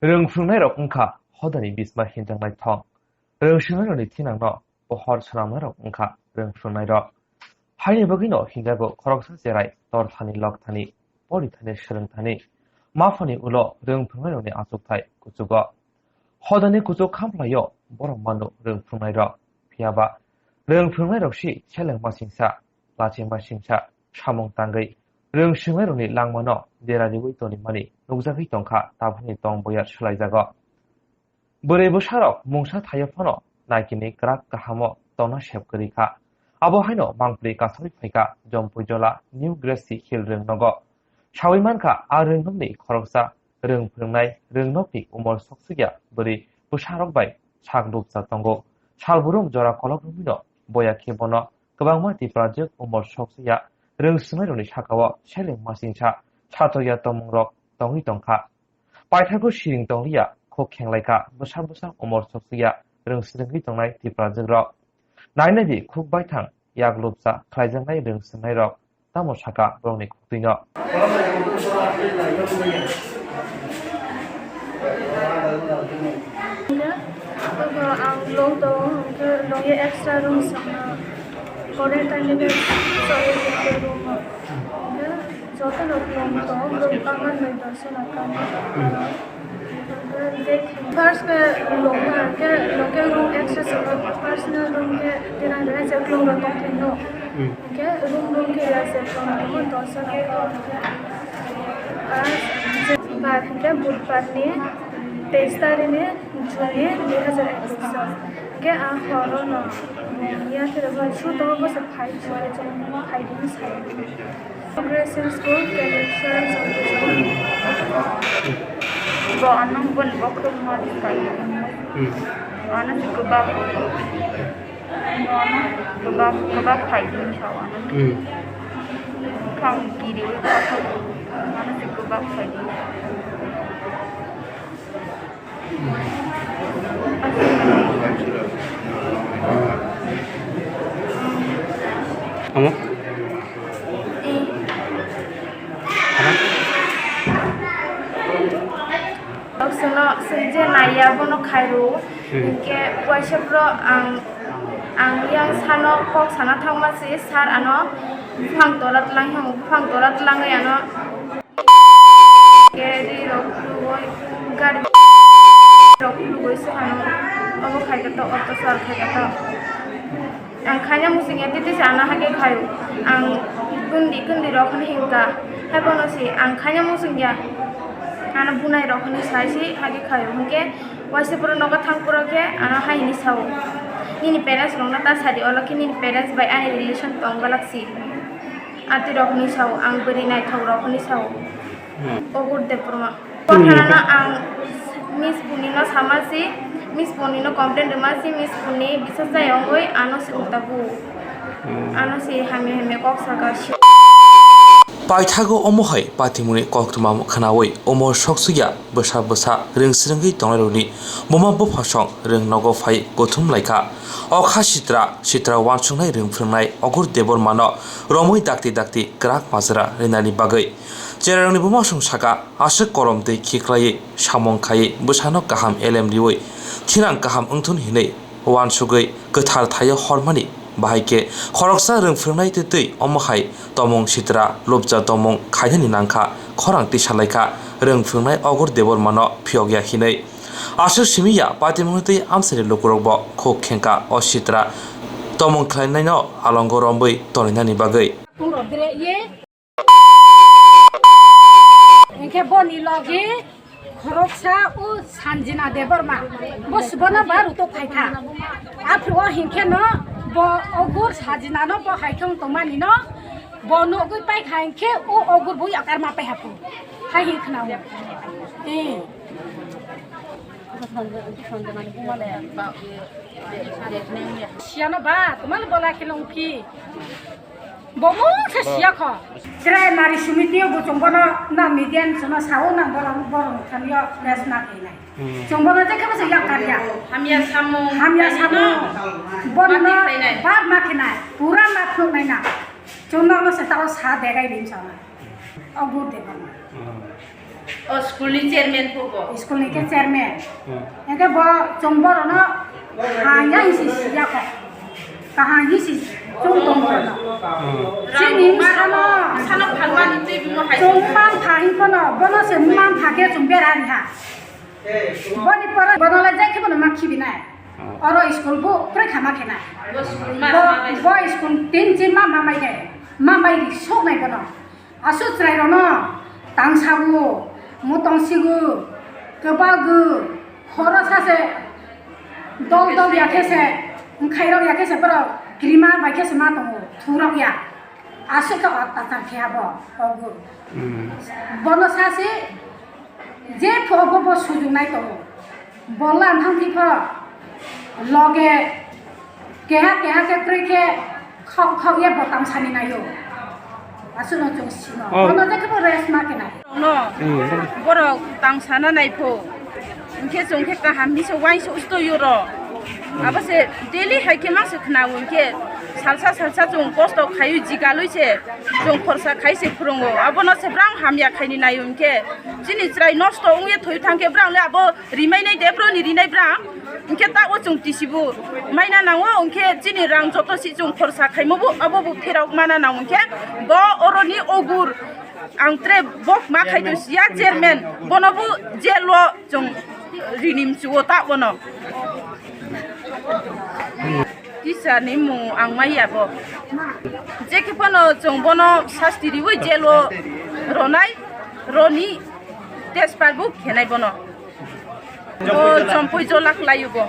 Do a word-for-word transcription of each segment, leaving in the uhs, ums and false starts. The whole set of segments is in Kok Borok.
Rwng phwrwngnairok wngkha hodani bisma hinjaknai thong. Rwng swrwngnairokni thinangno pohor swnamnairok wngkha rwng phwrwngnairok. Haini bagwino hinjago khoroksa cherai torthani, lokthani, porithani, swrwngthani. Maphani ulo rwng phwrwngnairokni achukthai kuchugo. Hodani kuchuk khamplaio borok mano rwng phwrwngnairok. Phiyaba rwng phwrwngnairok si seleng masingsa, lachi masingsa samung tangwi rwng swrwngnairokni langmano dera riwi tonimani nukjagwi tongkha tabukni tong boyar swlaijago. Bwrwi bwsarok mungsa thaio phano naikini kwrak kahamo tongna sep kwrwi kha. Abo haino mangpli kasawi phaikha Jompuijola New Grassy Hill rwng nogo. Sawi mankha a rwng nokni khoroksa rwng phwrwngnai rwng nokni umor soksukya bwrwi bwsarok bai sak lubsa tongo. Sal burum jora kolok romwino boya khe bono kwbangma Tiprajwk umor soksukya rwng swrwngnairokni sakao seleng masingsa satokya tongmungrok tongwi tongkha. Paithago siring tongliya, khuk khenglai kha bwsa bwsa umor soksukya rwng swrwngwi tongnai Tiprajwkrok. Nainai di khuk baithang yak lubsa khlaijaknai rwng swrwngnairok tamo sakha borokni khuk twino. Ang long tongo, hwnkhe longya extra room songno. Quarantine ni bag choli hwnkhe room o. Hwnkhe joto no long tongo, borok bangma nwi doso na kamo. Hwnkhe first khe long hwnkhe, long khe room extra songno, personal room khe tirang tirang je long rok tong thwino. Hwnkhe room room khe ya je tong tongmo doso na kamo. Hwnkhe first je bar hwnkhe budbar ni teis tarik ni June ni dui hazar ekkuish o. Hwnkhe a horo no ya khe rwjak suto bo se phai chwrai chwng phai di sai. Progressive School, Kemishwar Chowdhury. Bo ano boni bokhorok ma di kai. Hmm. Ano si kwbak. Ano kwbak, kwbak phai di sa ano. Hmm. Khang giri. Ano si kwbak phai di. Amo? Eh. Apa? Sono sengje naiya bono khairu. Hmm. Hingke waisa pro ang, ang yang sano kok sana thangma si sar ano buphang tola tlang yang buphang tola tlang ano. Gari rok khulugoi, gari rok khulugoi se ano, obo khai khe to, auto sar khai khe to. Ang khaina muchung ya, titi se ano hake khaio. Ang kundi, kundi rok hwnwi hinkha. Hai bono se ang khaina muchung ya. Ano bunai rok hwnwi sai se hake khaio. Hinkhe waisa puro nogo thang puro khe ano hai hwnwi sao. Nini parents rokno ta sadi, olo khe nini parents bai ani relation tong galak si. Atwi rok hwnwi sao, ang bwrwi naithok rok hwnwi sao. Hmm. Ogur Debbarma. Hmm. Kotharano ang Miss Puni no sama si, Miss Puni no complain rwma si, Miss Puni bisas jai wngwi ano si ulta bu. Hmm. Ano si hamya hamya kok saka si. Paithago omo hai patimuni koktwma khnaui omo soksukya bwsa bwsa rwng swrwngwi tongnairokni buma buphasong rwng nogo phai kuthum laikha. O kha sitra, sitra uansuknai rwng phwrwngnai Ogur Debbarmano romwi dakti dakti kwrak majra rinani bagwi. Cherarokni bumasong saka, aswk kolom twi khiklaiwi samung khaiwi bwsano kaham elem riwi thinang kaham wngthun hinwi uansugwi kwthar thaio hormani. Bahai khe khoroksa rwng phwrwngnai twi twi omo hai tomung sitra lubja tomung khainani nangkha, khorang tisa laikha rwng phwrwngnai Ogur Debbarmano phiyokya hinwi. Aswk simi ya patimungni twi amchaini lukurokbo khuk khengkha o sitra tomung khlainaino alongo romwi tonglainani bagwi. Hinkhe boni logi khoroksa o Sanjina Debbarma, bo sibono ba ruto phaikha. Aphuru o hinkhe no bo Ogur Sajinano bo hai khe wng tongmani no bo nugwi paikha hinkhe o Ogur bo yakar ma paiha phu. Hai hin khna o. Eh. Siyano ba, tomani bola khe nung phi. Bo mungsa siya kho. Chwrai mari sumitiyo bo chwng bono na media ni chwngno sao na borok, borok ni thani yo press na khainai. Hmm. Chwng bono je khe bo se yak karya. Hamya samung. Hamya samung. Bono no bar ma khainai. Pura ma phunuknai na. Chwng no se tao sa degai rim sa na. Ogur Debbarma. Hmm. O school ni chairman pho bo. School ni khe chairman. Hmm. Hingke bo chwng borokno kaham ya hisi siya kho. Kaham hisi chwng tong borokno. Hmm. Chini sano, sano phalmani twi bimo hai chwng mang pha hin phano, bono se mang pha khe chwng bera ri ha. Boni pore bono le jai khe bono ma khibi nai. Hmm. Oro school bo kwrwi khama khe nai. Bo school ma, bo, ma bai. Bo school tin chin ma ma mai khe. Ma bai ri sok nai bono. Aswk chwrairokno tangsago, motongsigo, kwbago, khoroksa se dol dol ya khe se, wngkhairok ya khe se borok kirima bai khe se ma tongo, thurok ya. Aswk khe attachar khe abo, ogo. Hmm. Bono sa se, je pho obo bo sujungnai tongo. Bolla ang thangpi pho loge keha keha khe kwrwi khe khok khok ye bo tang sani naio. Aswkno chwng sino. Oh. Bono je khe bo rest ma khe nai. No. Hmm. Borok tang sana nai pho. Hwnkhe chwng khe kaham misa uaisa usto yoro. Abo se daily hai khe ma se khna hwnkhe salsa salsa chwng kosto khayu jigalwi se chwng khorsa khai se phwrwngo. Abono se brang hamya khaini naio hwnkhe chini chwrai nosto wngye thoi thangkhe brang le abo Rimainai de broni rinai bra, hingke ta o chwng tisibu maina nango, hingke chini rang joto si chwng khorsa khaimo bo, abo bo pherok mana nango, hingke bo oroni ogur ang tre bok ma khai to siya chairman, bono bo jail o chwng rinim chuo ta bono. Teacher ni mung ang maya bo. Je khe phano chwng bono sasti riwi jail o ronai, roni test pass bo khenai bono. Bo chompui jolak layu bo.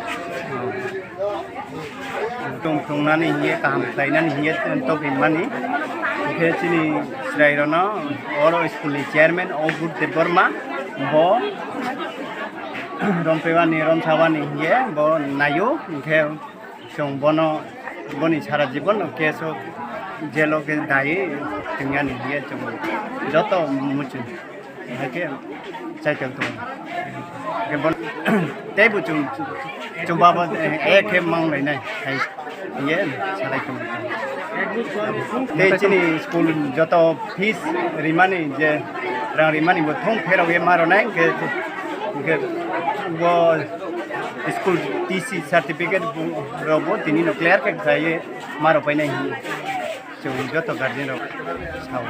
Tong tongnani hiye kaham khlainani hiye tong tongmani. Khe chini chwrai rono oro school ni chairman Ogur Debbarma bo rompewani romsawani hiye bo nayo khe. Chwng bono, boni sara jibon no case o jail o khe dai tongya ni hiye chwng joto muchung hai khe chaitok tongo. Khe bon-, teibo chwng, chwng babo, eh, khe mang lainai hai hiye salai tongo. Tei chini school joto fees rimani je rang rimani bo thung pherok ye ma rwnai hwnkhe, hwnkhe bo school T C certificate bo rok bo tini no clear khe khlaiwi ma rok painai hinwi chwng joto guardian rok sao.